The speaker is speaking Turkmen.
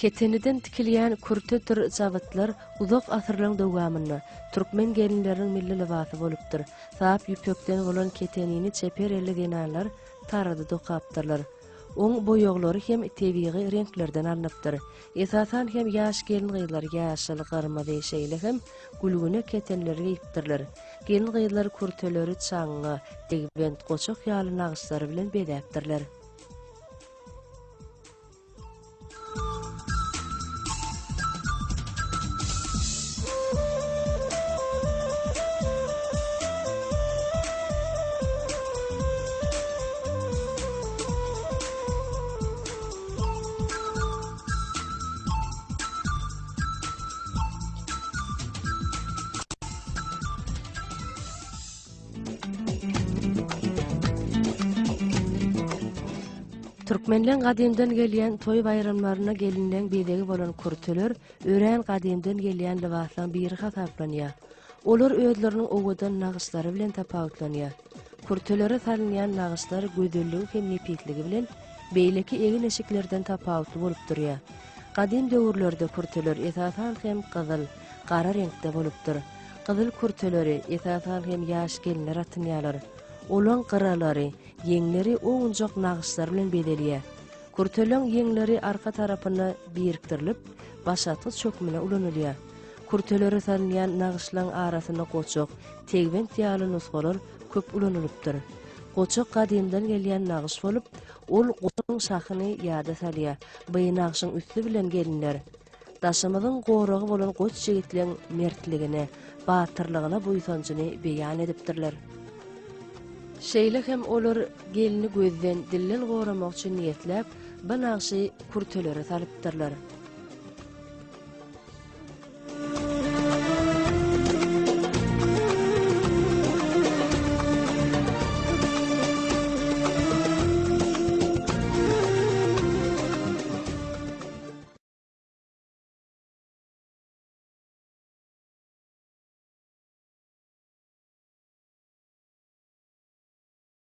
Keteniden tikilýän kürtedir jabytlar uzak asyrlaryň dowamynda türkmen gelinleriniň milli lybasy bolupdyr. Sap ýüpekden bolan ketenini çeper elli zenanlar tarada dokapdyrlar. Oň boýaglary hem tebigy reňklerden alnypdyr. Esasan hem ýaş gelin-gyzlar ýaşyl, gyrmyzy, şeýle hem gülgüne ketenileri geýipdirler. Gelin-gyzlar kürteleri çaňňa, degbent, goçak ýaly nagyşlary bilen bezäpdirler. Türkmenleň gadymdan gelýän toý-baýramlarynda gelinleň bezegi bolan kürteler örän gadymdan gelýän lybaslaň biri hasaplanýar. Olar özleriniň owadan nagyşlary bilen tapawutlanýar. Kürtelere salynýan nagyşlar gözelligi hem nepisligi bilen beýleki egin-eşiklerden tapawutly bolup durýar. Gadym döwürlerde kürteler esasan hem gyzyl, gara reňkde bolupdyr. Gyzyl kürteleri, esasan hem ýaş gelinler atynýarlar. Olaň gyralary, ýeňleri owunjak nagyşlar bilen bezelýär. Kürteleň ýeňleri arka tarapyna birikdirilip, başatgyç hökmünde ulanylýar. Kürtelere salynýan nagyşlaň arasynda goçak, tegbent ýaly nusgalar köp ulanylypdyr. Goçak gadymdan gelýän nagyş bolup, ol goçuň şahyny ýada salýar. By nagşyň üsti bilen gelinler daşymyzyň goragy bolan goç ýigitleň mertligine, batyrlygyna buýsanjyny beýan edipdirler. Şeýle hem olar gelni gözden, dilden goramak üçin niýetläp, bu nagşy kürtelere salypdyrlar.